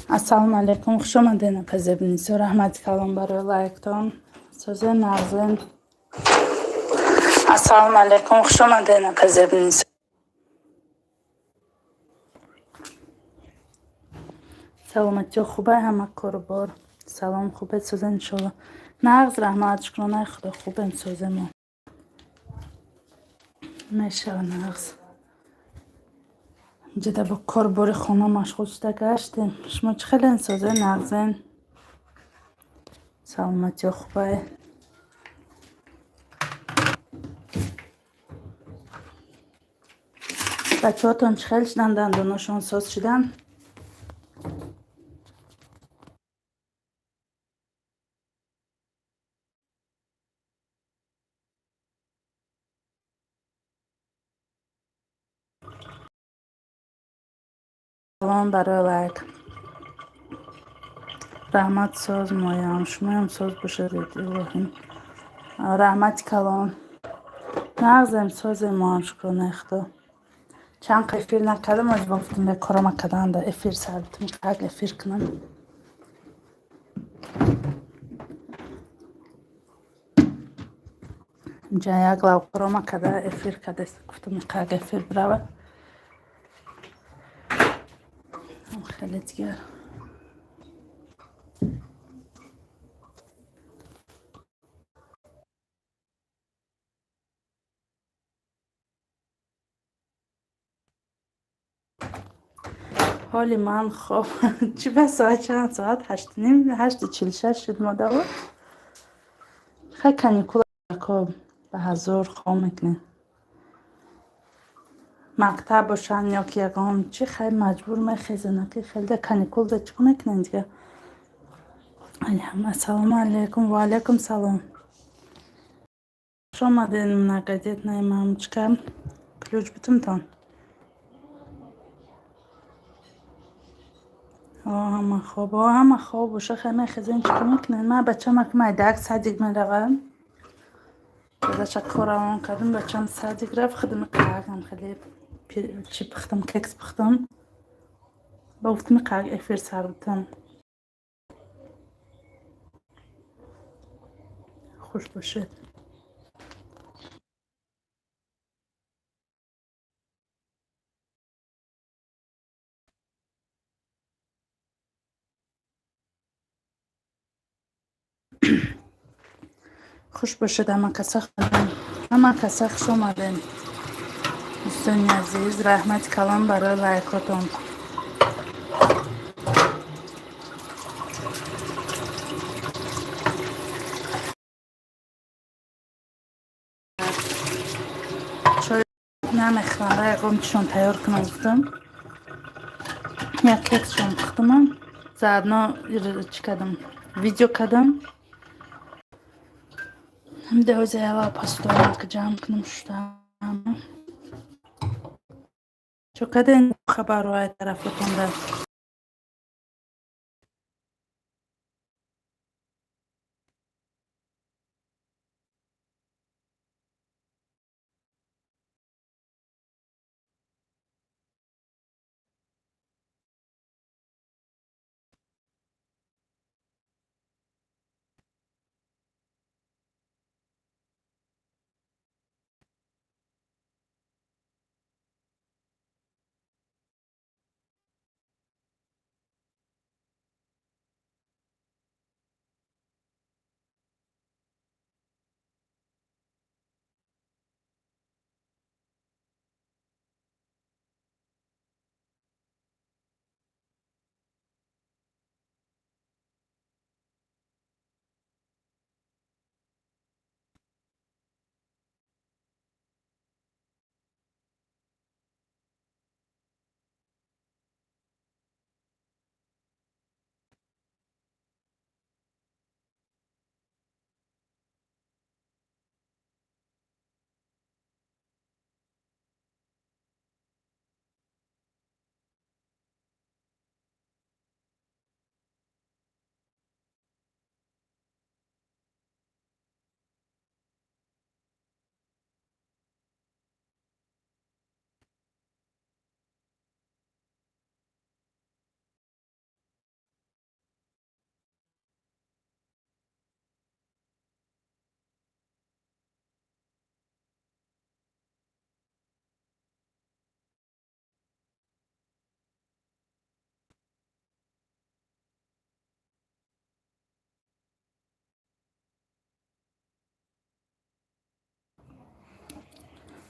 Ассалому алайкум, хуш омадед, апа Зебнисо. Раҳмати калон барои лайктон. Созен, нағзен. Ассалому алайкум, хуш омадед, апа Зебнисо. Саломатиё хубай, ҳама корубор. Салом, хубед, созен, иншолло. Нағз, раҳмат, шукронаи Худо, хубем, соземо. Мешава нағз. Ҷида бо корбори хона машғул шуда гаштем. Шумо чӣ хелен, созен, нағзен? Саломатиё хубай. Бачаҳотон чӣ хел шуданд, дандоношон соз шуданд? Салом барои лайк. Раҳмат, соз моям. Шумоям соз бошед, илоҳим. Раҳмати калон. Нағзем, созем моам, шукронаи Худо. Чанд қа эфир накардам, оз гуфтам бе корома карданда эфир сар битам, как эфир кунам. Инҷа як лав корома карда эфир кардест, гуфтам как эфир бирава. Хеле дигар. Ҳоли ман хоб. Чӣ ба соат чанд? Соат 8:30, 8:46 шуд модаво. Хай, каникула ба ҳазор хоб мекунем. Мактаб бошанд ё ки ягон чӣ, хай маҷбур мехезанд, ки хеле каникул да чӣ мекунем дигар. Ассалому алайкум, ва алайкум салом. Хуш омадед, многодетная мамочка. Ключ битумтон. Ҳама хоб, ҳама хоб боша, хай мехезем, чӣ мекунем? Ман бачам ак майдаак садик меравад. Дадаша кор равон кардам, бачам садик рафт, худам қагам хеле чӣ пухтам, кекс пухтам. Ба гуфтам қаг эфир сар битам. Хуш бошед. Хуш бошед, ҳама каса, ҳама каса хуш омадед. Дӯстони азиз, раҳмати калон барои лайкотон. Чой намехӯрам, ягон чишон тайёр кунам гуфтам. Як кексшон пухтамам. Заодно чӣ кардам? Видео кардам. Ҳамда ҳозир посудоам ки ҷамъ кунам, шуштам. Чо кардем, хабарҳои тарафотонда?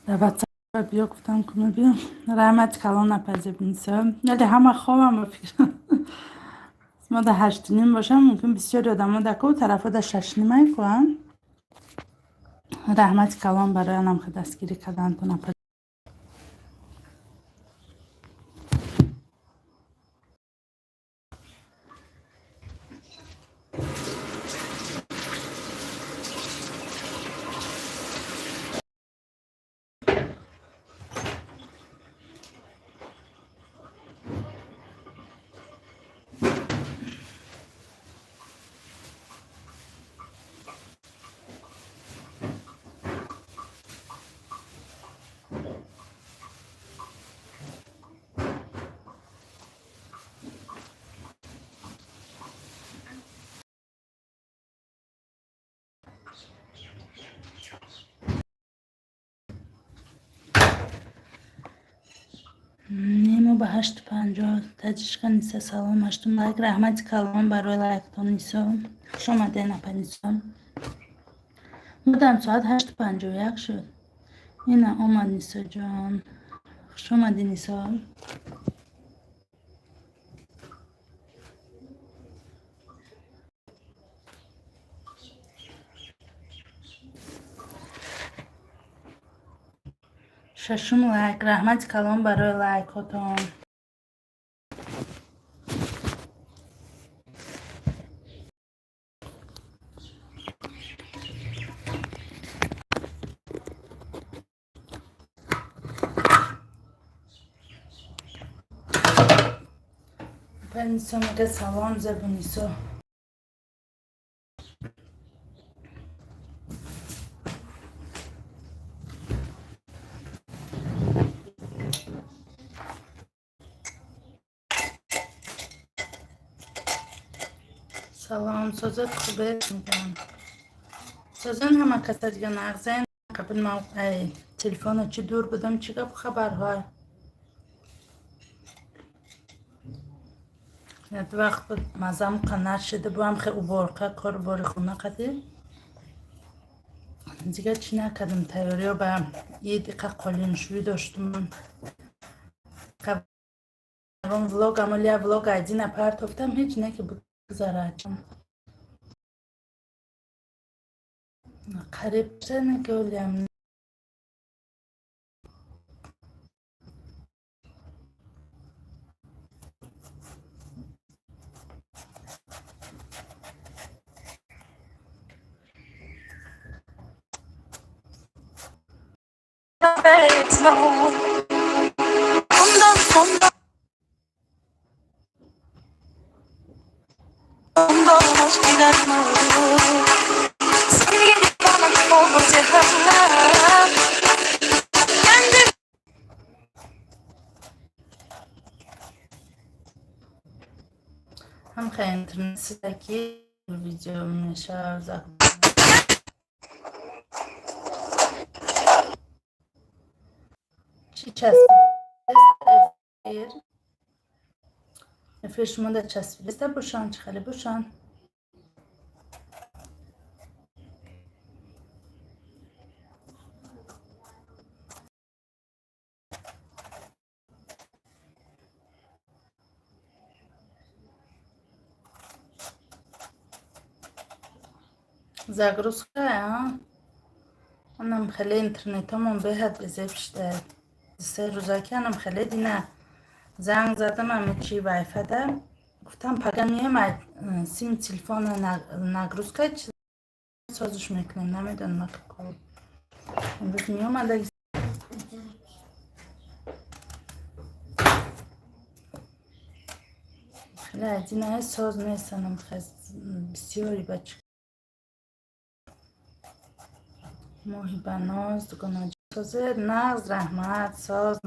Дар ватсап биё гуфтам, ку мебиём. Раҳмати калон, апа Зебнисо. Вале ҳама хобам, ба фикрам. Мо да 8:30 бошам, мумкин бисёри одамо дар ку тарафо да 6:30 куам. Раҳмати калон барои анам дастгирӣ кардантон, апа. Нему ба 8:50. Таҷишка Ниса, салом. Ҳаштум лайк. Раҳмати калон барои лайктон, Нисо. Хуш омадед, апа Нисо. Мудам соат 8:51 шуд. Ина омад Нисоҷон. Хуш омадӣ, Нисо. Шашум лайк. Раҳмати калон барои лайкҳотон. Апа Нисо мега: салом, Зебунисо. Салом, созат хубе, мегӯям. Созан ҳама каса дига нағзен. Қабл телефона чӣ дур будам, чӣ гап хабарҳо? Як вақт буд, мазам қанар шида буам, хе уборка, корбори хона қади. Дига чӣ накардам, тайёриё ба ид иқа қолиншӯӣ доштум. Влог амалия влог айдина партофтам, ҳеҷ не ки бигзарад. Қариб не ки олиам. Etme. Bundan sonra aşk inanma. Sevgili bana olur cehennem. Kendim Ҳам хе интернетаки видео мешавад. Чӣ часпидаст эфир? Эфир шумо да часпидаста бошанд, чӣ хеле бошанд? Загрузка, а? Анам хеле интернетамон беҳад безеб шуда. 3 рӯза ки анам хеле дина занг задам ами чи вайфада. Гуфтам, пага меям, сими телефона нагрузка созиш мекунем, намедонам, имрӯз меомада. Хеле адинаи соз нестанам, бисёри бача. Моҳи баноз дугонаҷозе нағз, раҳмат, соз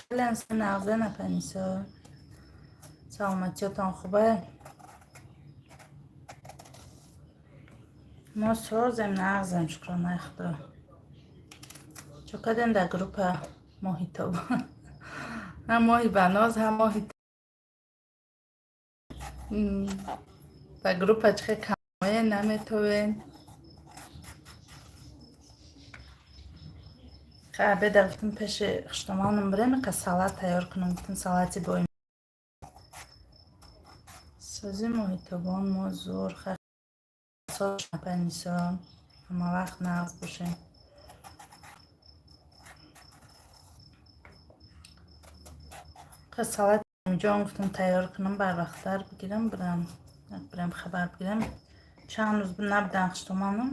хеле нағзе, апа Нисо. Саломатиётон хубе? Мо созем, нағзем, шукронаи Худо. Чо кардем дар группа моҳитоб? Ҳам моҳи баноз, ҳам моҳи дар группа чӣ хел камое наметовен. Хай, обеда гуфтам, пеши хуштоманам бирем, иқа салат тайёр кунам, гуфтам, салати бо сози моҳитобон мо зур. Хай, Нисо, ҳама вақт нағз бошем. Салат ҷон гуфтам, тайёр кунам, барвақттар бигирам, бирам, бирам, хабар бигирам. Чанд рӯз набудан хуштоманам,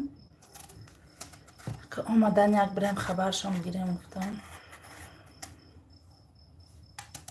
омадан, як бирем, хабаршон бигирем, гуфтам.